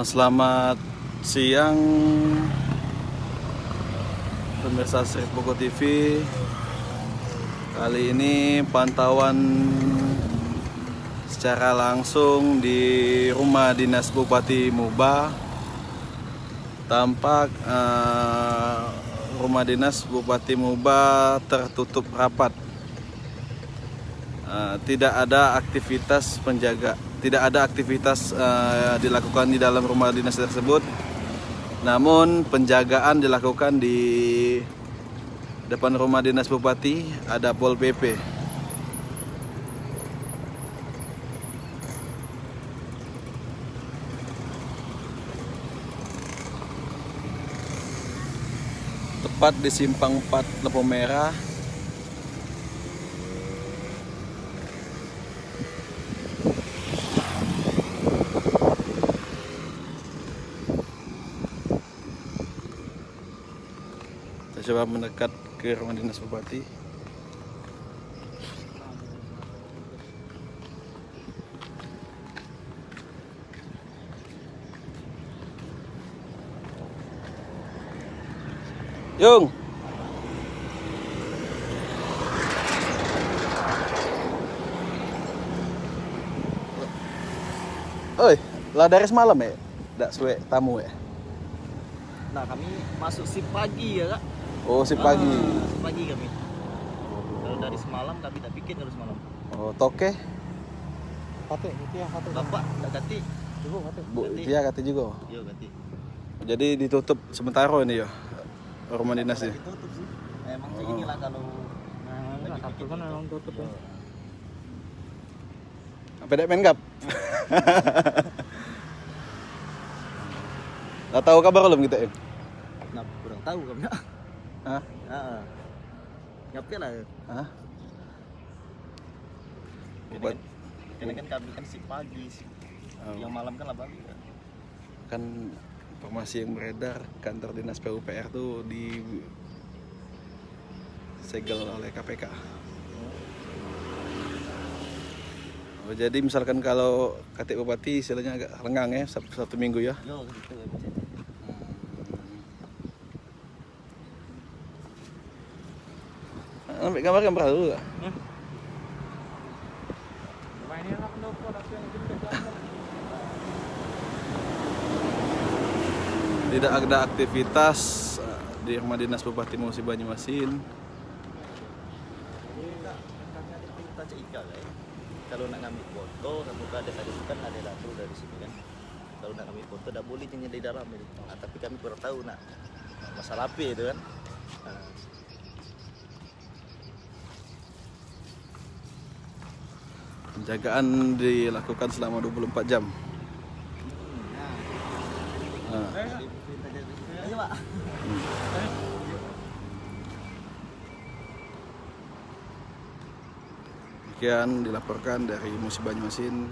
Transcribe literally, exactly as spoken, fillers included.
Selamat siang, pemirsa Sri Pugu T V. Kali ini pantauan secara langsung di rumah dinas Bupati Muba. Tampak, eh, rumah dinas Bupati Muba tertutup rapat. Eh, tidak ada aktivitas penjaga, tidak ada aktivitas, eh, dilakukan di dalam rumah dinas tersebut. Namun penjagaan dilakukan di depan rumah dinas bupati, ada Pol P P. Tepat di simpang empat lampu merah. Kita coba mendekat ke rumah dinas bupati. Yung. Oi, lah dari semalam ya? Dak suwe tamu ya? Nah, kami masuk shift pagi ya, Kak. Oh, shift pagi. Ah, shift pagi kami. Kalau dari semalam kami tak bikin kalau semalam. Oh, toke? Katik, Tia katik. Bapak tak katik. Ibu katik. Bu, Tia katik juga. Yo, katik. Jadi ditutup sementara ini ya, rumah dinas ya? Ditutup sih. Emang inilah kalau nah, Sabtu kan memang tutup ya. Apa dak main gap? Lah tahu kabar belum kita, Im? Nah, kurang tahu kami. Hah? Heeh. Ngapain lah? Hah? Kadang kan, kadang kan kami kan shift pagi sih. Oh. Yang malam kan lah balik kan. Kan informasi yang beredar, kantor dinas P U P R tuh di segel oleh K P K. Oh, jadi misalkan kalau katik bupati istilahnya agak lengang ya, Sab-, Sabtu Minggu ya. Yo, gitu ya, bisa jadi. Ambil gambar kan perahu kak? Hmm. Tidak ada aktivitas, eh, di rumah dinas Bupati Musi Banyuasin. Kalau nak ngambil foto, kamu ke ada tadi kan ada dapur dari sini kan. Kalau nak ngambil foto dak boleh nyanyi di dalam ini. Nah, tapi kami kurang tahu nak masalah apa itu kan. Nah. Penjagaan dilakukan selama dua puluh empat jam. Nah. Demikian dilaporkan dari Musi Banyuasin.